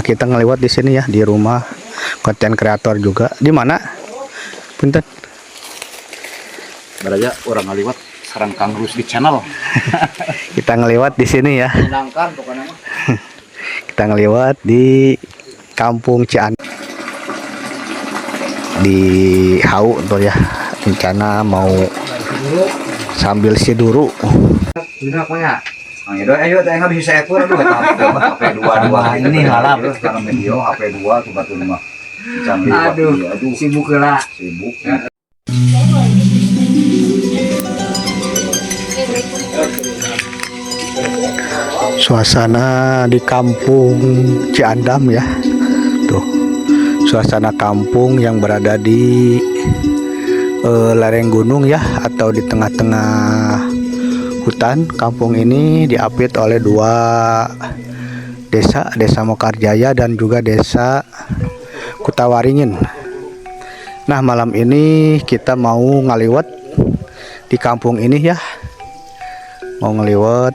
Kita ngeliwat di sini ya, di rumah konten kreator juga. Di mana? Punten. Baraja urang ngaliwat sareng Kang Rusdi channel. Kita ngeliwat di sini ya. Menyenangkan pokoknya mah. Kita ngeliwat di Kampung Cian di Hau tuh ya. Rencana mau sambil siduru. Ayo ayo teh nggak bisa ekor aduh eta HP 2 dua ini halap sekarang video HP 2 tuh batur mah. Aduh, aduh sibuk lah. Sibuk. Suasana di Kampung Ciandam ya. Tuh. Suasana kampung yang berada di lereng gunung ya, atau di tengah-tengah hutan. Kampung ini diapit oleh dua desa, Desa Mekarjaya dan juga Desa Kutawaringin. Nah, malam ini kita mau ngaliwat di kampung ini ya. Mau ngaliwat,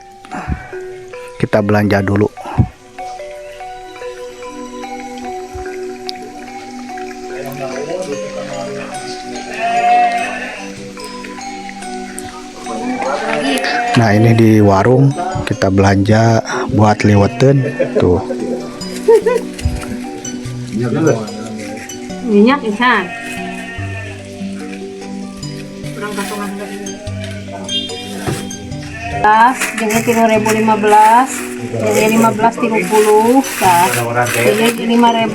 kita belanja dulu. Nah, ini di warung kita belanja buat liwetin tuh. Minyak ikan. Kurang patungan lagi. Jeung 3015, jeung 1530, tah. Jeung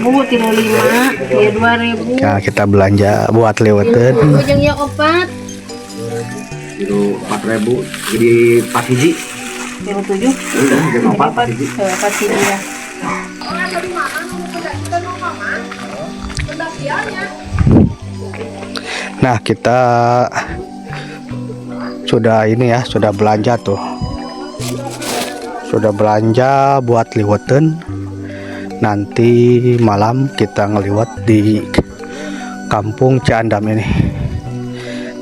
5035, ieu 2000. Nah, kita belanja buat liwetin. Jeung ieu opat, 4.000 jadi 4 hiji. 37. Jadi Jadi 4 opat, hiji. Opat hiji ya. Nah, kita sudah ini ya, sudah belanja tuh. Sudah belanja buat liwetin. Nanti malam kita ngeliwat di Kampung Ciandam ini.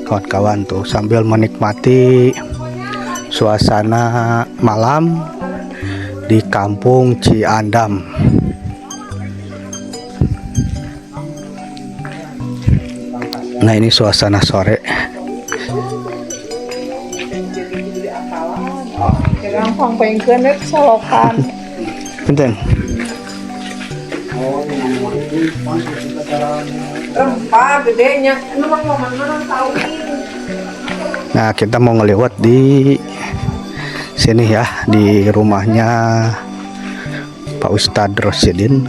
Kawan-kawan tuh sambil menikmati suasana malam di Kampung Ciandam. Nah, ini suasana sore. Gampang pengen solokan. Punten. Rempah gedenya. Lu mau ngomong mana tahu. Nah, kita mau ngeliwat di sini ya, di rumahnya Pak Ustadz Rosidin,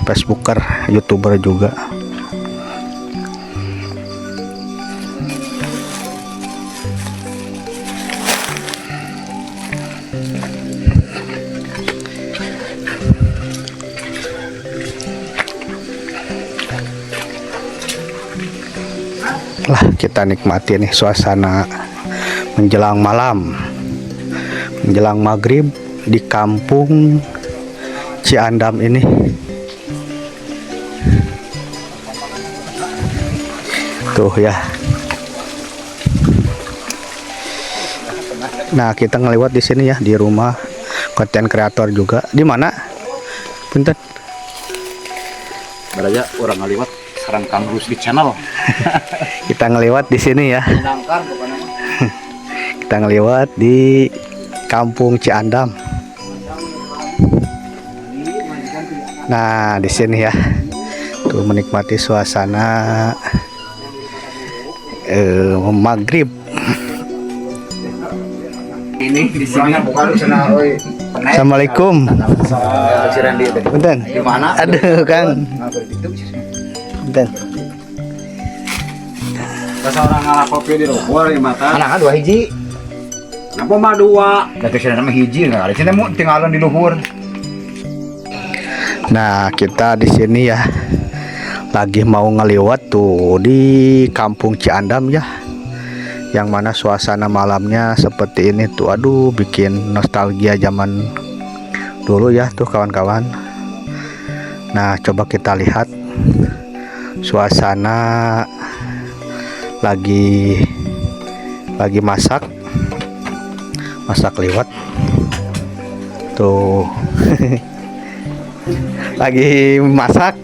Facebooker, YouTuber juga. Lah, kita nikmati nih suasana menjelang malam, menjelang maghrib di Kampung Ciandam ini. Tuh ya. Nah, kita ngeliwat di sini ya, di rumah konten kreator juga. Di mana? Punten. Baraja urang ngaliwat sareng Kang Rusdi channel. Kita ngeliwat di sini ya. Menyenangkan pokoknya mah. Kita ngeliwat di Kampung Ciandam. Nah, di sini ya. Tuh menikmati suasana maghrib. Ini di sini. Bukan sana euy. Assalamualaikum. Si Randy teh. Punten. Di mana? Aduh, Kang. Punten. Pas orang ngalah kopi di luhur di mata. Anak dua hiji. Kenapa mah dua? Da teh cenah mah hiji nah, di sini mau tinggalan di luhur. Nah, kita di sini ya lagi mau ngeliwat tuh di Kampung Ciandam ya. Yang mana suasana malamnya seperti ini tuh. Aduh, bikin nostalgia zaman dulu ya tuh kawan-kawan. Nah, coba kita lihat suasana lagi masak liwet. Tuh. Lagi masak.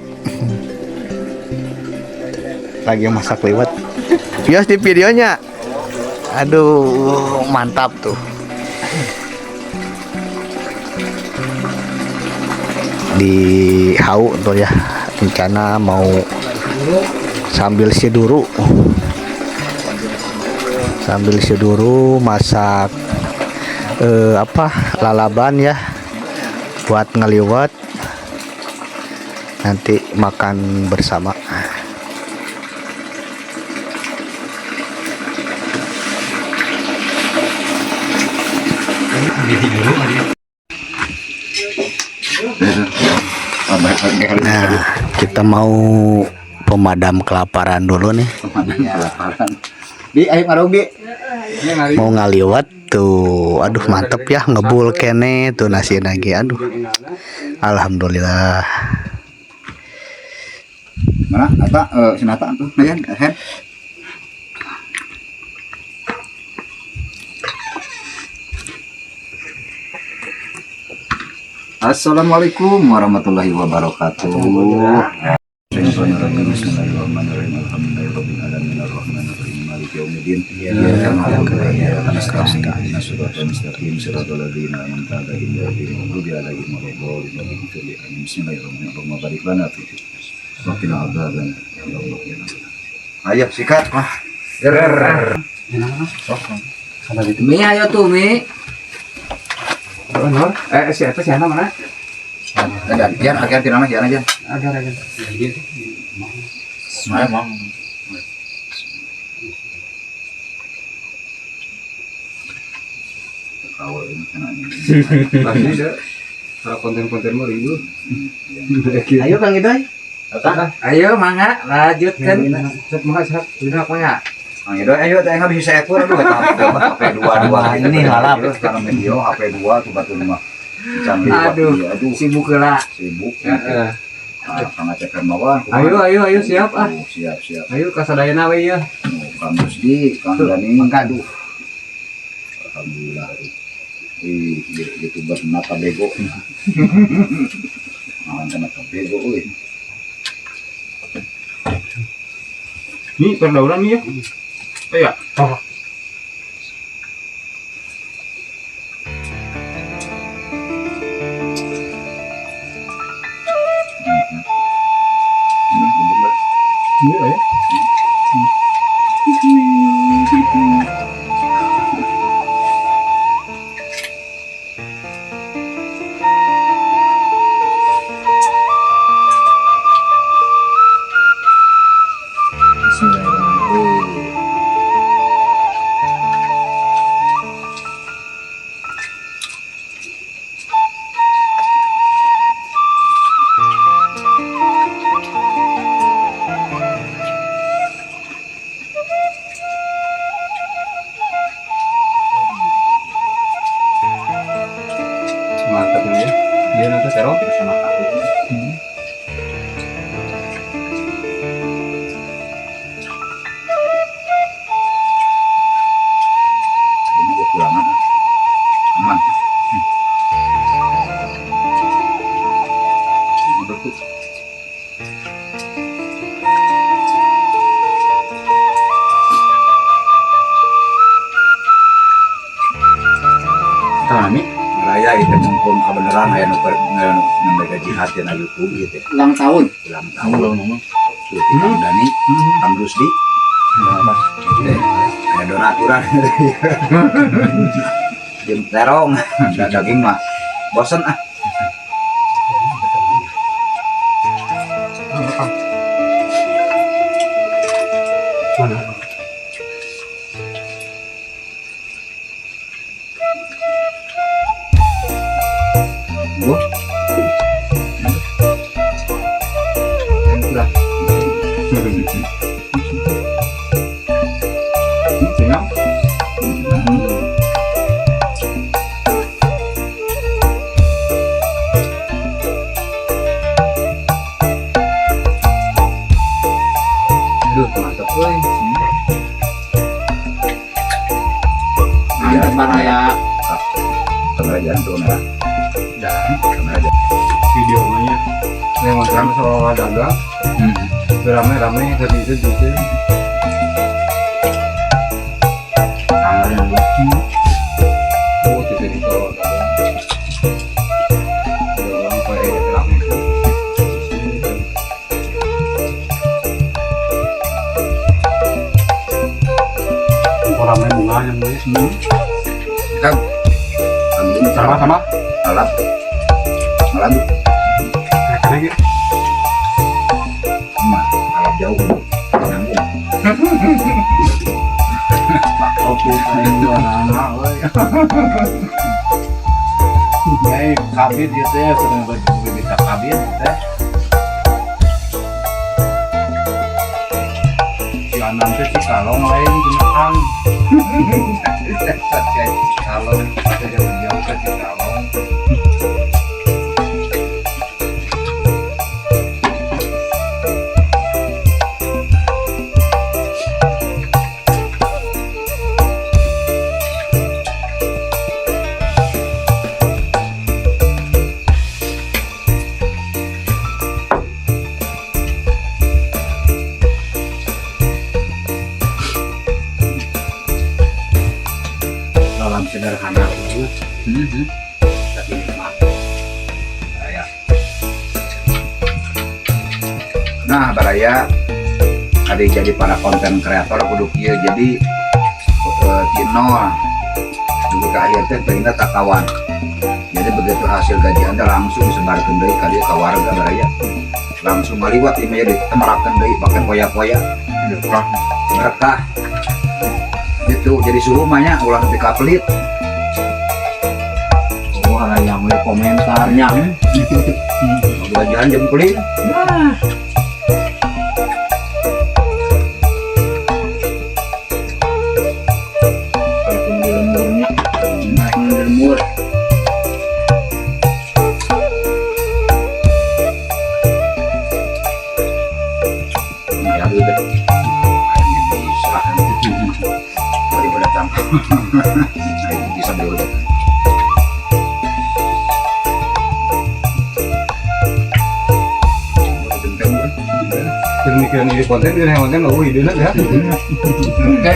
Lagi masak liwet. Bias di videonya. Aduh, mantap tuh. Di Hau tuh ya, rencana mau sambil siduru. Sambil siduru masak apa lalaban ya buat ngeliwet nanti makan bersama. Nah, kita mau pemadam kelaparan dulu nih. Kelaparan. Bi, ayo ngarung bi. Mau ngaliwet tuh. Aduh, mantep ya ngebul kene tuh nasi lagi. Aduh. Alhamdulillah. Mana? Apa? Sinata tuh, Nayan, Hen. Assalamualaikum warahmatullahi wabarakatuh. Bismillahirrahmanirrahim. Alhamdulillahirabbil alamin arrahmanirrahim maliki yaumiddin. Iyyaka na'budu wa iyyaka nasta'in. Ihdinas siratal mustaqim siratal ladzina an'amta 'alaihim ghairil maghdubi 'alaihim waladdallin. Amin. Bismillahirrahmanirrahim. Allahumma barik lana fi wa qina adzaban. Ya Allah ya Allah. Ayo sikat. Wah. Mi ayo tuh Mi. Siapa sih mana? Ada Jan, agar tidak mah Jan aja. Agar agar. Memang. Kawal ini kan ini. Pasti deh. Kalau konten-konten mau ribu. Ayo Kang Idoy. Ayo mangga lanjutkan. Siap mangga siap. Siap mangga. Kang Idoy, ayo teh nggak bisa seekor aduh HP dua dua Ini halap. Karena video HP dua tuh batu rumah. Aduh, Aduh, sibuk lah. sibuk. Heeh. Ah, Kang Aceh Hermawan. Ayo ayo ayo siap ah. Oh, siap siap. Ayo kasadayana we ya. Oh, Kang Rusdi, Kang Dani. Aduh. Alhamdulillah. Ih, YouTuber nata bego. Makan nata bego euy. Mi perdaulan mi ya. Iya. Oh. Iya ya. Bismillahirrahmanirrahim. Mantap ini ya. Dia nanti terong bersama aku. Ini gua kulangan. Aman. Betul. Kami Raya itu cengkum kebenaran aya nu nu nembe jihad dina YouTube gitu. ulang tahun. Ulang tahun. Tuh, Kang Dani, Kang Rusdi. Ada donaturan. Jeung terong, da daging mah. Bosen ah. Mana? Gua Udah. Tinggal. Aduh, mantap euy. Mantap ya. Kamera jantung merah. Memang sama soal dagang. Rame-rame tadi itu gitu. Oh, tidak itu dagang. Dagang kayak rame. Rame bunga yang ini. Kan. Sama-sama. Alat. Alat. Kayak gitu. Mah, alat jauh. Nyambung. Oke, baik, kabin gitu ya, sudah bisa kabin gitu ya. Si Anam teh Cikalong lain Cimakan. Cikalong, jauh-jauh ke Cikalong. Dalam sederhana tapi nikmat. Baraya. Nah, baraya ada jadi para konten kreator kudu kieu jadi ti nol dugi ka akhir teh perintah takawan. Jadi begitu hasil gaji Anda langsung disebarkeun deui ka dieu ka warga baraya. Langsung ngaliwat ieu mah jadi temerakeun deui pakai poya-poya. Berkah. Berkah. Gitu jadi suhu mah nya ulah nepi ka pelit. Wah, yang we komentarnya. Gajian jempeling. Nah. Walaupun di lemburnya, di lembur. Nah, ya udah. Ini bisa. Daripada tangkap. Ini bisa dulu. Demikian ini konten, ini konten, oh ide ya. Oke.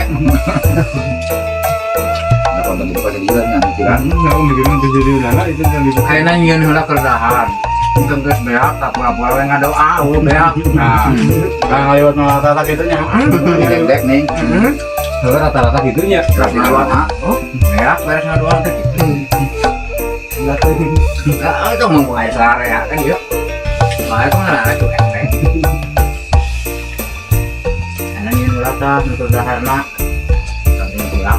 Nah, konten itu pasti dia nya mikiran. Nah, mikiran jadi lana itu yang gitu. Ayeuna nyieun heula keur dahar. Engkeun geus beak tak pura-pura we ngadoa eueuh beak. Nah, Nah, lewat rata-rata gitu nya. Dek-dek nih. Rata-rata gitu nya. Berarti ngadoa. Oh, beak beres ngadoa teh kitu. Enggak tahu. Heeh, itu mau mulai sare ya kan ieu. Bae kok ngarana tuh ente. Ayeuna nyieun heula tah nu keur daharna.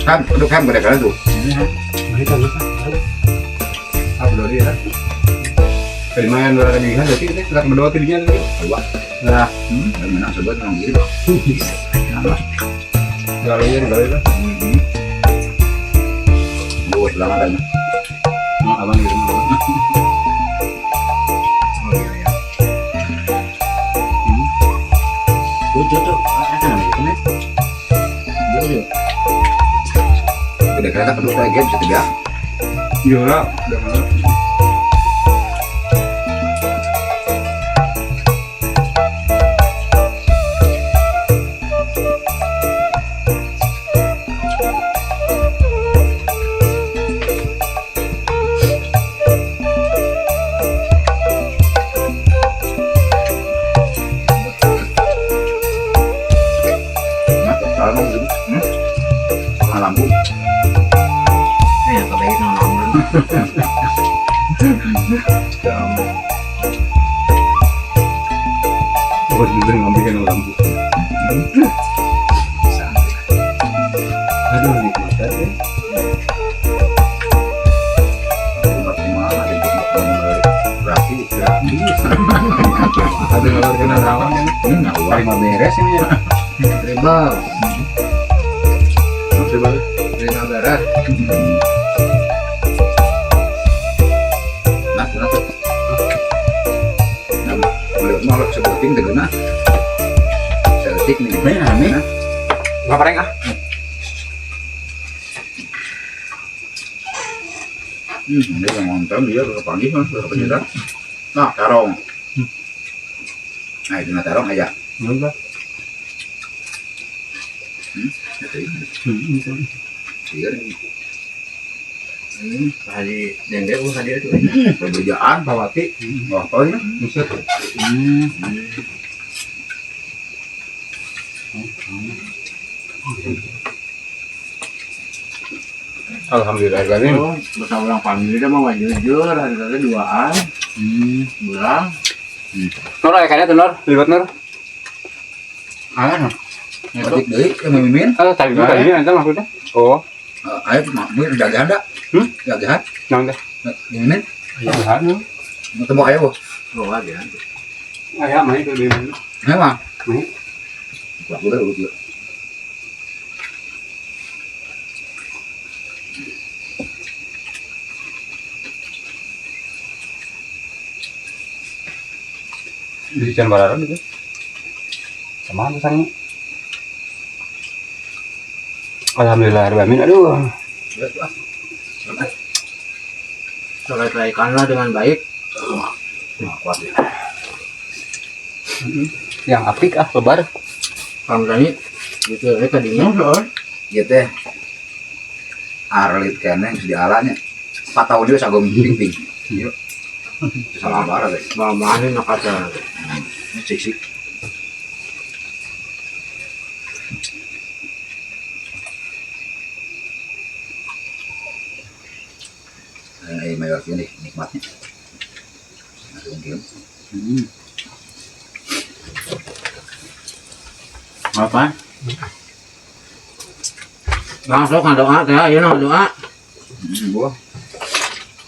Kan, aduh kan gede-gede tuh. Ah, berdoa ya. Lumayan dua lagi kan, jadi kita berdoa tidinya tadi. Dua. Nah, Dan menang sebelah menang gitu. gawe ya, gawe lah. Dua lama kan. Nah, abang gitu. Oh iya ya. Lucu tuh, apa namanya itu nih? Lucu. Gede kereta penuh kayak game sih ya. Iya lah, udah mana. Nah, kalau mau gitu. Kalau lambung. Ya, kebaik nongkrong. Oh, juga ngambilin lampu. Aduh, nikmat aja. Umat kumaha jadi gratis gratis. Ada ngalor kena rawan ya. Nah, uang. Paling mah beres ini ya. Tribal, Coba. terima beres. Nah, nah, nah, beliau mah kalau sebutin tegena. Sedetik nih. Nih, nih. Nggak pareng ah. Dia yang ngonten dia ke pagi kan, ke penjara. Nah, karong. Nah, itu mah tarong aya. Enggak. Itu. Iya. Haji dende usah dia tuh. Perbedaan Bawati. Wah, apa ini? Buset. Alhamdulillah kami. Oh, bersama orang family dia mau jujur, hari tadi duaan. Belang. Nur aya kayaknya tuh Nur, liwat Nur. Ah, Batik deui yang mimin. Ah, tadi dulu tadi ente maksudnya. Oh, Ayo cuma mungkin jagaan dah. Hmm? Jagaan. naon teh? Mimin. Jagaan. Ketemu ayo, Bos. oh aja. Aya mah itu mimin. Memang. Main. Aku udah urut ya. Di Cian Bararan itu. Sama tuh. Alhamdulillah rabbil alamin. Aduh. Selesaikanlah dengan baik. Nah, kuat ya. Yang apik ah lebar. Kang Dani gitu ya tadinya. Ieu teh arlit keneh geus dialanya. 4 tahun juga sagom ping-ping. Iya. Salah bara teh. Mamahin nakata. Cik sik. Mayor ini nikmatnya. Masuk mungkin. Apa? Langsung ngadoa teh, ieu ngadoa. Buah.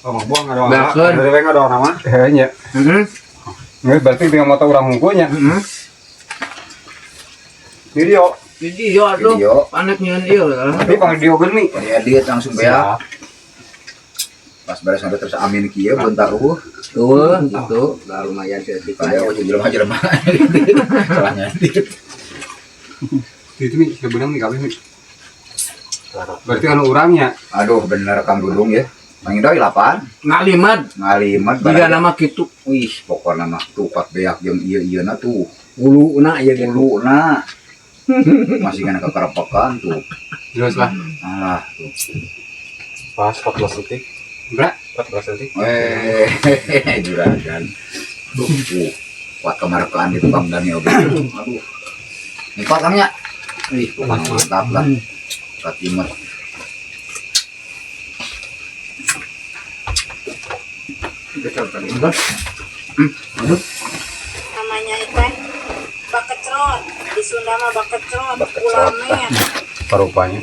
Oh, buang ngadoa. Beakeun. Dari we ngadoa nama. Heuh nya. Heeh. Nggak berarti tinggal motor urang hungkulnya. Heeh. Video. Video atuh. Video. Panik nyieun ieu. Tapi pang video geni. Diedit langsung beak. Pas beres sampai terus amin kieu bentar eueuh. Tuh, gitu. Lah lumayan sih. Padahal aku jelema-jelema. Salah ngedit. Itu nih sebenarnya nih kawin nih. Berarti kan orangnya. Aduh, bener Kang Dudung ya. Mang Indoy 8, Ngalimad. ngalimat Jika nama kitu Wih, pokokna mah tupat beak jeung ieu-ieuna tuh. uluna ieu ge. Uluna. Masih kena kekerepekan tuh. Jelas lah. Alah, tuh. Pas 14 detik. Enggak, 14 detik. Juragan. Tuh, kuat kemarakan gitu Kang Daniel. Aduh. Nikmat Kang ya. Wih, pokoknya mantap lah. Katimut. Namanya itu bakecrot. Di Sunda mah bakecrot, Bakecrot. ulamen. Parupanya.